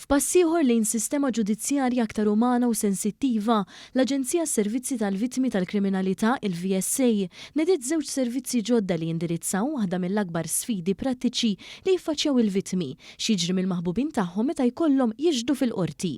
F'pass ieħor lejn sistema ġudizzjarja aktar umana u sensittiva, l-Aġenzija għas-Servizzi tal-Vittmi tal-Kriminalità, il-VSA, nediet żewġ servizzi ġodda li jindirizzaw waħda mill-akbar sfidi prattiċi li jiffaċċjaw il-vittmi, x'jiġri mill-maħbubin tagħhom meta jkollhom jixhdu fil-qorti.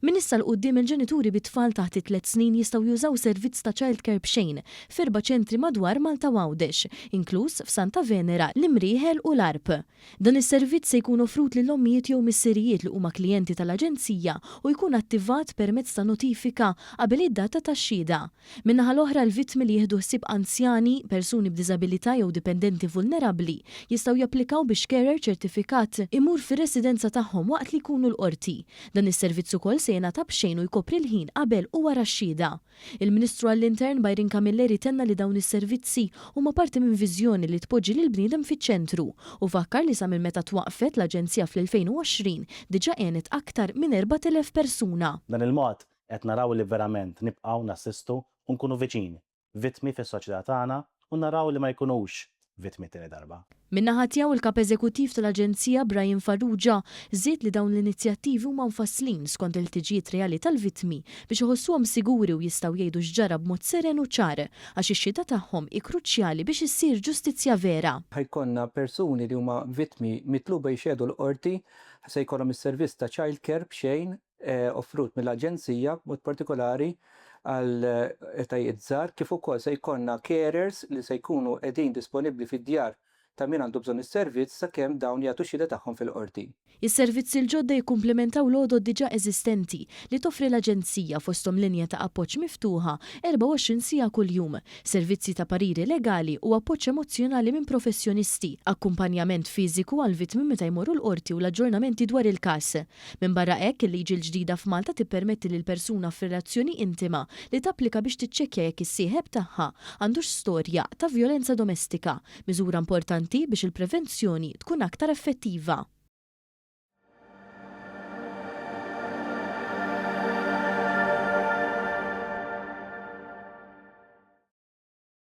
Minn issa 'l quddiem il-ġenituri bi tfal taħt it-tliet snin jistgħu jużaw servizz ta' childcare b'xejn f'erba' ċentri madwar Malta u Għawdex, inkluż f'Santa Venera, l-Imrieħel u l-Għarb. Dan is-servizz se jkun offrut lil ommijiet jew missirijiet li huma klijenti tal-Aġenzija u jkun attivat permezz ta' notifika qabel id-data tax-xhieda. Min-naħa l-oħra, l-vittmi li jieħdu ħsieb anzjani, persuni b'diżabilità jew dipendenti vulnerabbli jistgħu japplikaw biex carer ċertifikat imur fir-residenza tagħhom waqt li jkunu l-qorti. Dan is-servizz ukoll se jingħata b'xejn u jkopri l-ħin qabel u wara x-xhieda. Il-Ministru għall-Intern Byron Camilleri tenna li dawn is-servizzi huma parti minn viżjoni li tpoġġi lill-bniedem fiċ-ċentru u fakkar li sa minn meta twaqqfet l-aġenzija fl-2020 diġà għenet aktar minn 4,000 persuna. B'dan il-mod qed naraw li verament nibqgħu nassistu u nkunu viċin vittmi fis-soċjetà tagħna u naraw li ma jkunux vittmi t-tieni darba. Min-naħa tiegħu il-Kap Eżekuttiv tal-Aġenzija Brian Farrugia żied li dawn l-inizjattivi huma mfasslin skont il-ħtiġijiet reali tal-vittmi biex iħossuhom siguri u jistgħu jgħidu x'ġara b'mod seren u ċar għax ix-xhieda tagħhom hi kruċjali biex issir ġustizzja vera. Ħa jkollna persuni li huma vittmi mitluba jixehdu l-Qorti, se jkollhom is-servizz ta' child care b'xejn offrut mill-Aġenzija b'mod partikolari għal etajiet żgħar, kif ukoll se jkollna carers li se jkunu qegħdin disponibbli fid-djar ta' min għandu bżonn is-servizz sakemm dawn jagħtu x-xhieda tagħhom fil-Qorti. Is-servizzi l-ġodda jikkumplimentaw l-għodod diġà eżistenti li toffri l-Aġenzija fosthom linja ta' appoġġ miftuħa 24 siegħa kuljum, servizzi ta' pariri legali u appoġġ emozzjonali minn professjonisti, akkumpanjament fiżiku għall-vittmi meta jmorru l-Qorti u l-aġġornamenti dwar il-każ. Minbarra hekk, il-liġi l-ġdida f'Malta tippermetti lil persuna f'relazzjoni intima li tapplika biex tiċċekkja jekk is-sieħeb tagħha għandux storja ta' vjolenza domestika, miżura importanti biex il-prevenzjoni tkun aktar effettiva.